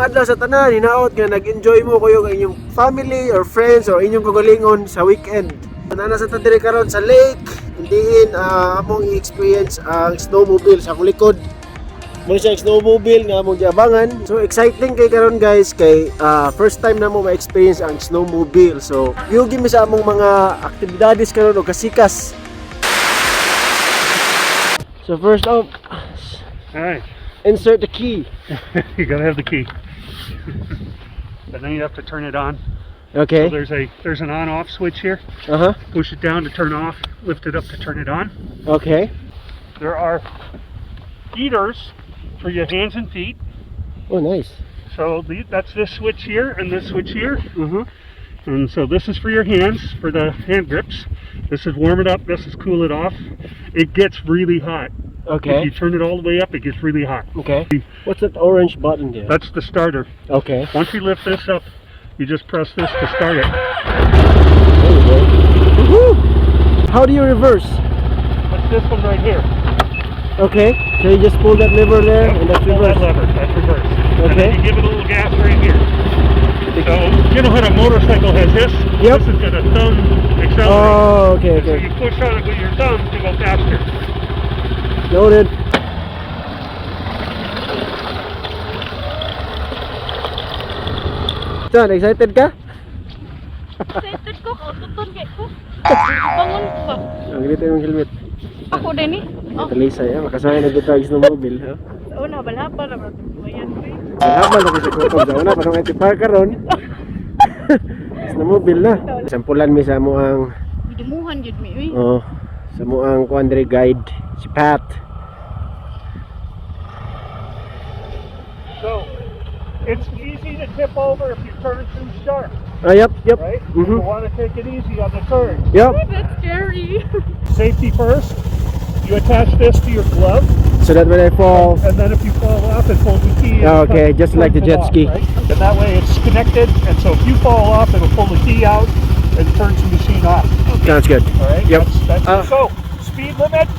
Maayong adlaw sa tanan, hinaot nga nag-enjoy mo kayo ang inyong family or friends or inyong kagalingon sa weekend. Naa sa ta diri karon sa lake, indiin among i-experience ang snowmobile sa akong likod. Mao siya ang snowmobile nga among giabangan. So exciting kay karon, guys, kay first time na mo ma-experience ang snowmobile. So yugi mi sa among mga aktibidades karon og kasikas. So first off, All right, insert the key. You gotta have the key. And then you have to turn it on. Okay. So there's an on-off switch here. Push it down to turn off. Lift it up to turn it on. Okay. There are heaters for your hands and feet. Oh, nice. So that's this switch here and this switch here. And so this is for your hands, for the hand grips. This is warm it up. This is cool it off. It gets really hot. If you turn it all the way up, it gets really hot. Okay. What's that orange button there? That's the starter. Okay. Once you lift this up, you just press this to start it. There you go. Woohoo! How do you reverse? That's this one right here. Okay. So you just pull that lever there and that's Pull that reverse. Lever. That's reverse. And Okay. then you give it a little gas right here. So you know how a motorcycle has this? Yep. This has got a thumb accelerator. Oh, okay, So okay. you push on it with your thumb to go faster. Noted. John, excited ka? Excited ko, kaututon kay ko. Bangon ko. Ang ganito yung helmet. Ako din eh. Oh, Talisa, ya. Makasakay na dito ang snowmobile. Ha? Sa una, wala pa na. Ayan, eh. Habang na ko sa kutob. Sa una, parang iti park karon. Snowmobile na. Sampulan mi sa amo ang Gidimuhan jud mi, uy. Oh, sa mo ang kuan diri, guide si Pat. So it's easy to tip over if you turn too sharp, Ah, yep. right? Mhm. You want to take it easy on the turns. Yep. That's scary. Safety first. You attach this to your glove, So that when I fall, and then if you fall off, it pulls the key and Okay, just like the turns it jet off, ski. right? And that way it's connected, and so if you fall off, it'll pull the key out and turns the machine off. Sounds good. All right? Yep. That's so, speed limit,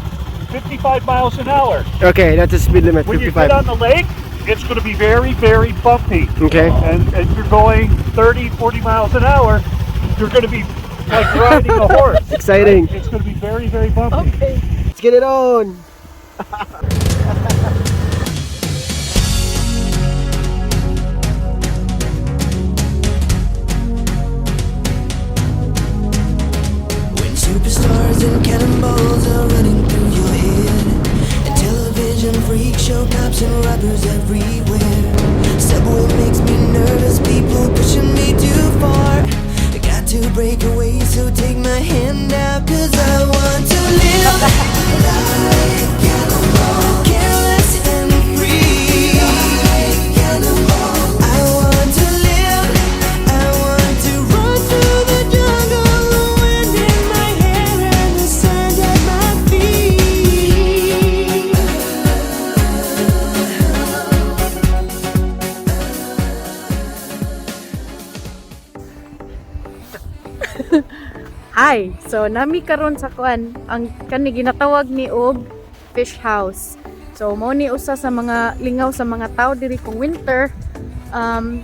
55 miles an hour. Okay, that's the speed limit, When you 55. get on the lake, it's going to be very, very bumpy. Okay. And if you're going 30, 40 miles an hour, you're going to be like riding a horse. Exciting. It's going to be very, very bumpy. Okay. Let's get it on. When superstars and cannonballs are running through your head, and television freak show cops and robbers everywhere. Subway makes me nervous, people pushing me too far. I got to break away, so take my hand now, 'cause I want to live like animal, careless and free. Like animal. I want to live, I want to run through the jungle, the wind in my hair and the sand at my feet. Hi. So nami karon sa kuan ang kani ginatawag ni og fish house. So mao ni usa sa mga lingaw sa mga tao diri kung winter.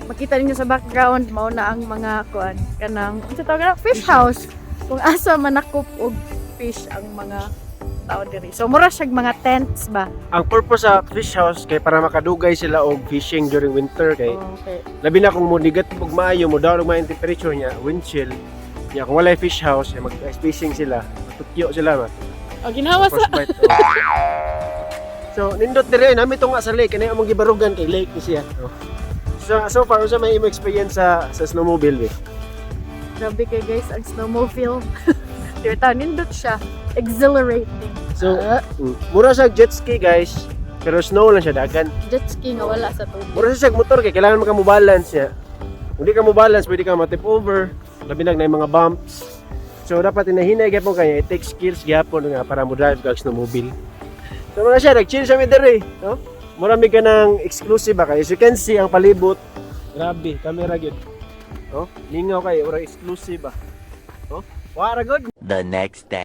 Makita ninyo sa background, mao na ang mga kuan, kanang unsa tawag na, fish house, kung asa manakop og fish ang mga tao diri. So mura siyag mga tents ba. Ang purpose sa fish house kay para makadugay sila og fishing during winter kay Okay. labi na kung mo nigat og maayo, mo down og maayo temperature niya, wind chill. Niya kung walay fish house, mag ice fishing sila, matutyo sila ba. O ginawa sa Frostbite. Oh. So nindot dire nami to nga sa lake kani among gibarugan kay lake ni siya. Oh. So so far, unsa may imo experience sa snowmobile be? Grabe kay, guys, ang snowmobile. Dito nindot siya. Exhilarating. So mura siya jet ski, guys, pero snow lang siya dagan. Jet ski nga wala sa tubig. Mura siya motor kay kailangan mo ka mo balance niya. Kung di ka mo balance, pwede ka ma-tip over, labi na mga bumps. So dapat hinahinay gyapon kay it takes skills gyapon nga para mo drive kag snowmobile. So mura siya, nag-chill siya mi diri, no? Mura mi ka ng exclusive ba kay as you can see ang palibot. Grabe, camera gyud. No? Lingaw kay ura exclusive ba. No? Wara good. The next day.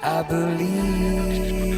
I believe.